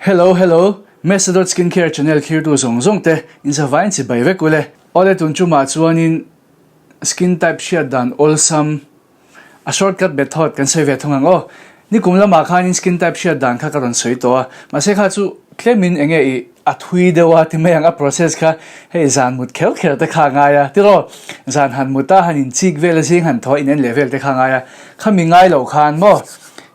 Hello hello, Mesa dot skincare channel thlirtu zawng zawng te in zavaiin chibai vek ule. Awle tun chumah chuanin skin type hriat dan awlsam a shortcut method kan sawi ve thung ang aw. Nikum lamah khanin skin type hriat dan kha ka rawn sawi tawh a, mahse kha chu tlemin enge i a thui deuh a ti mai ang a process kha hei zan mut kher kher te kha a ngai a tiraw zan han mut a han inchik vel a zing han thaw a in en leh vel te kha a ngai a khami ngai loh khan maw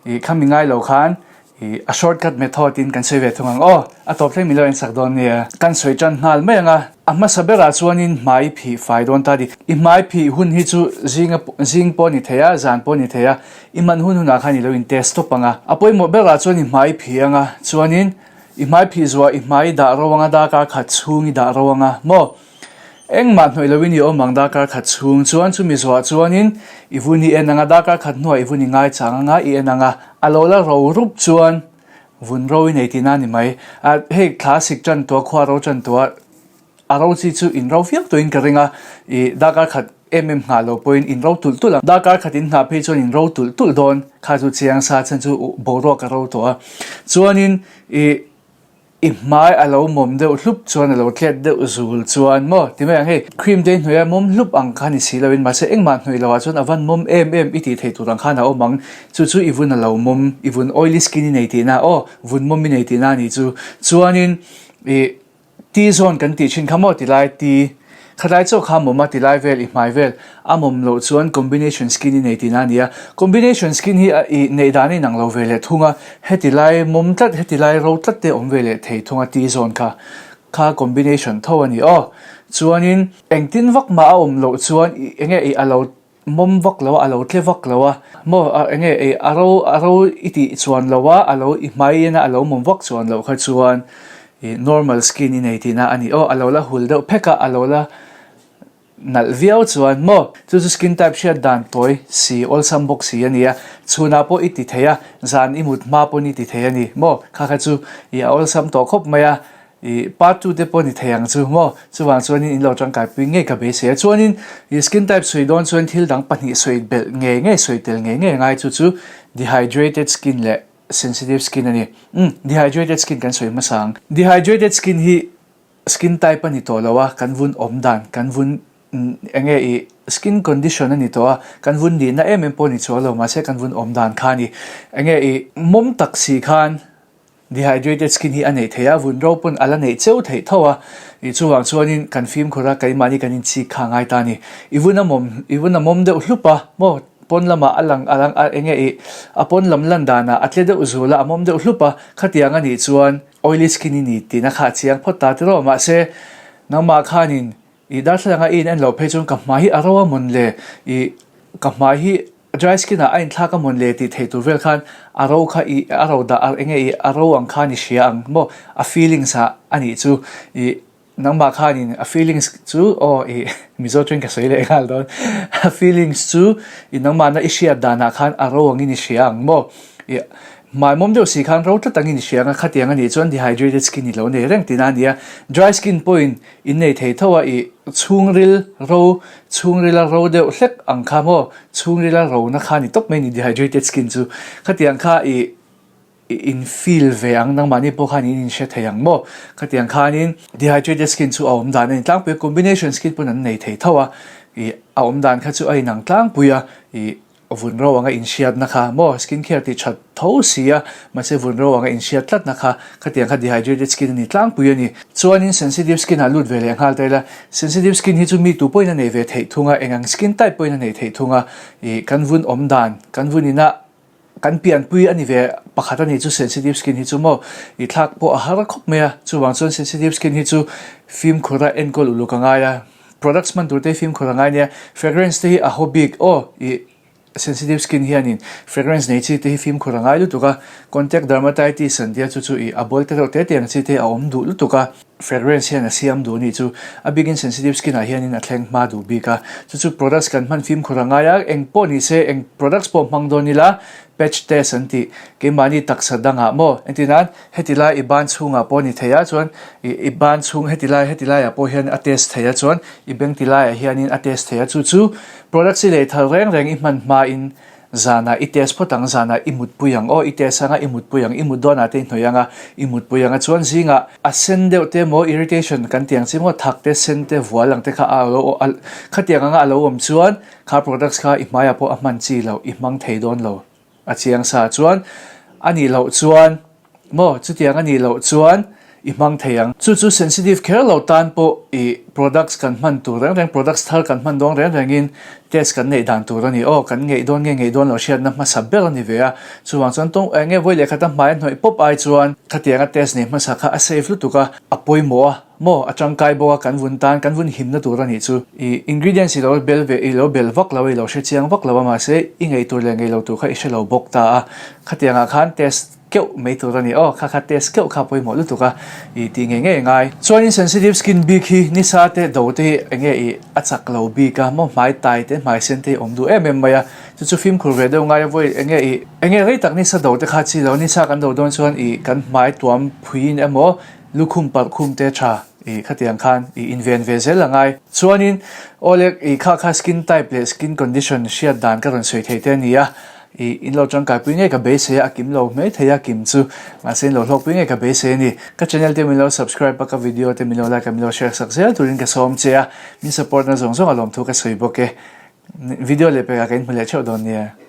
ih khami ngai loh khan Ih, a shortcut method in kan sawi ve thung ang aw, a tawp thleng min lo ensak dawn nia. Kan sawi tan nghal mai ang a, a hmasa berah chuanin hmai phih fai dawn ta dik. I hmai phih hun hi chu zinga zing pawh ni thei a, zan pawh ni thei a, i hman hun hunah khan i lo in test tawp ang a. A pawimawh berah chuan i hmai phih ang a, chuanin i hmai phih zuah i hmai dah ro ang a, darkar khat chhung i dah ro ang a, maw? Engmah hnawih loin i awm ang darkar khat chhung chuan chumi zuah chuanin i vun i en ang a, darkar khat hnuah i vun i ngaichang ang a, i en ang a, a lo la ro rup chuan vun ro i nei tihna a ni mai. A, hei thla sik tan tua, khua ro tan tua, a ro chi chu in ro viau tawhin ka ring a, i darkar khat em em nghah lo pawhin in ro tulh tulh ang. Darkar khat in nghah phei chuan in ro tulh tulh dawn, kha chu chiang sa chhan chu boruak a ro tawh a. Chuanin i. I hmai a lo mawm deuh hlup chuan a lo tlet deuh zul chuan maw ti mai ang hei cream te hnuaia mawm hlup ang kha ni si loin mahse engmah hnuai loah chuan a van mawm em em i tih theih tur ang khan a awm ang chu chu i vun a lo mawm i vun oily skin i nei tihna aw vun mawm i nei tihna a nih chu chuanin i T zone kan tih thin kha maw tilai T Khatlai chauh kha mawm a tilai vel i hmai vel a mawm loh chuan combination skin i nei tihna a ni a. Combination skin hi a i neih dan a inang lo ve leh thung a, heti lai mawm tlat heti lai ro tlat te awm ve leh thei thung a T zone kha kha combination tho a ni aw. Chuanin engtin vak mah a awm loh chuan i enge i a lo Mawm vak lo a, a lo tle vak lo a, maw a enge ei a ro a ro i tih chuan lo a, a lo i hmai ina a lo mawm vak chuan loh kha chuan ih normal skin i nei tihna a ni aw, a lo la hul deuh phek a, a lo la nalh viau chuan maw chu chu skin type hriat dan tawi si awlsam bawk si a ni a, chhunah pawh i ti thei a, zan i mut hma pawn i ti thei a ni maw kha kha chu ih a awlsam tawh khawp mai a. I part 2 te pawh ni thei ang chu maw? Chuvang chuanin in lo tangkaipui ngei ka beisei a. Chuanin i skin type sawi dawn chuan thil dang pahnih sawi belh ngei ngei sawi tel ngei ngei a ngai chu chu dehydrated skin leh sensitive skin a ni. Umm dehydrated skin kan sawi hmasa ang. Dehydrated skin hi skin type a ni tawh lo a, kan vun awm dan, kan vun enge i skin condition a ni tawh a, kan vun nihna em em pawh ni chuang lo mahse kan vun awm dan kha a ni. Enge i mawm tak si khan Dehydrated skin hi a neih theih a, vun ro pawn a la neih cheu theih tho a, ih chuvang chuanin kan fimkhur a, keimahni kan inchik kha a ngai ta a ni. I vun a mawm, i vun a mawm deuh hlup a, maw pawn lamah a lang a lang a enge ih a pawn lam lan danah a tle deuh zul a, a mawm deuh hlup a, khatiang a nih chuan oily skin i ni tihna kha a chiang phawt ta tiraw, mahse nangmah khanin ih darthlalang a i in en loh phei chuan ka hmai hi a ro a mawn le, ih ka hmai hi Dry skin ah a inthlak a mawn le tih theih tur vel khan a ro kha i a ro dah a enge i a ro ang khan i hria ang maw a feelings ah a nih chu i nangmah khanin a feelings chu aw i Mizo tawng ka sawi leh nghal dawn a feelings chu i nangmahna i hriat danah khan a ro angin i hria ang maw i hmaimawm deuh si khan ro tlat angin i hria ang a khatiang a nih chuan dehydrated skin i lo nei reng tihna a ni a dry skin pawhin In nei thei tho a, i chhungril ro, chhungrila ro deuh hlek ang kha maw, chhungrila rona kha ni tawp mai ni dehydrated skin chu. Khatiang kha i i in feel ve ang, nangmahni pawh khan in inhre thei ang maw. Khatiang khanin dehydrated skin chu a awm dan a ni tlangpui a, combination skin pawn an nei thei tho a, i a awm dan kha chu a inang tlangpui a, i Vun ro anga inhriatna kha maw skin care tih that tho si a, mahse vun ro anga inhriat tlatna kha khatiang kha dehydrated skin a ni tlangpui a ni. Chuanin sensitive skin ah lut ve leh nghal ta ila, sensitive skin hi chu mi tu pawhin a nei ve theih thung a, eng ang skin type pawhin a nei theih thung a, ih kan vun awm dan, kan vun ina kan pianpui a ni ve pakhat a ni chu sensitive skin hi chu maw ih thlak pawh a har khawp mai a, chuvang chuan sensitive skin hi chu fimkhur a enkawl uluk a ngai a. Products hman tur te hi fimkhur a ngai nia, fragrance te hi a haw bik aw i sensitive skin hianin fragrance nei chi te hi fimkhur a ngai lutuk a, contact dermatitis an tia chu chu i a bawl te reuh te te ang chi te a awm duh lutuk a, fragrance hian a siam duh anih chu a bikin sensitive skin ah hianin a thleng hma duh bik a, chu chu products kan hman fimkhur a ngai a, eng pawh ni se eng products pawh hmang dawn ila patch test an tih keimahni taksa dangah maw entir nan Heti lai i ban chhungah pawh a ni thei a, chuan i ban chhung heti lai heti laiah pawh hian a test thei a, chuan i beng ti laiah hianin a test thei a, chu chu products i lei thar reng reng i hman hmain Zanah i test phawt ang, zanah i mutpui ang aw, i test anga i mutpui ang, i mut dawnah te i hnawih anga i mutpui ang a chuan zingah a sen deuh te maw irritation kan tih ang chi maw thak te sen te vual ang te kha a lo khatiang anga a lo awm chuan kha products kha i hmaiah pawh a hman chi loh i hmang thei dawn lo a chiang sa chuan a nih loh chuan Maw, chutiang a nih loh chuan i hmang thei ang. Chu chu sensitive kher lo tan pawh i products kan hman tur reng reng, products thar kan hman dawn reng rengin test kan neih dan tur a ni. Aw, kan ngeih dawn nge ngeih dawn lo hriatna hmasa ber a ni ve a. Chuvang chuan tawng eng nge vawi leh khata hmai a hnawih pawp ai chuan khatianga test nei hmasa kha a safe lutuk a, a pawimawh a. Maw, a tangkai bawk a, kan vun tan, kan vun himna tur a nih chu. I ingredients i lo bel ve, i lo bel vak lo a, i lo hre chiang vak lo a, mahse i ngei tur leh ngei lo tur kha i hre lo bawk ta a. Khatiangah khan test keuh mai tur a ni aw, kha kha test keuh kha pawimawh lutuk a, i tih ngei ngei a ngai. Chuanin sensitive skin bik hi nisa te do te hi eng nge i a chak lo bik a, maw hmai tai te hmai sen te hi awm duh em em mai a, chu chu fimkhur ve deuh ngai a vawi eng nge i eng nge rei tak nisa do te kha chi lo, nisa kan do dawn chuan i kan hmai tuam phuiin emaw Lukhum parh khum te tha i khatiang khan i inven ve zel a ngai. Chuanin awle i kha kha skin type leh skin condition hriat dan ka rawn sawi thei te a ni a, i in lo tangkaipui ngei ka beisei a, a kim lo mai thei a kim chu mahse in lo hlawkpui ngei ka beisei a ni. Ka channel te min lo subscribe a, ka video te min lo like a, min lo share sak zel turin ka sawm che a, min support na zawng zawng a lawmthu ka sawi bawk e. Video leh pekah ka inhmu leh theuh dawn nia.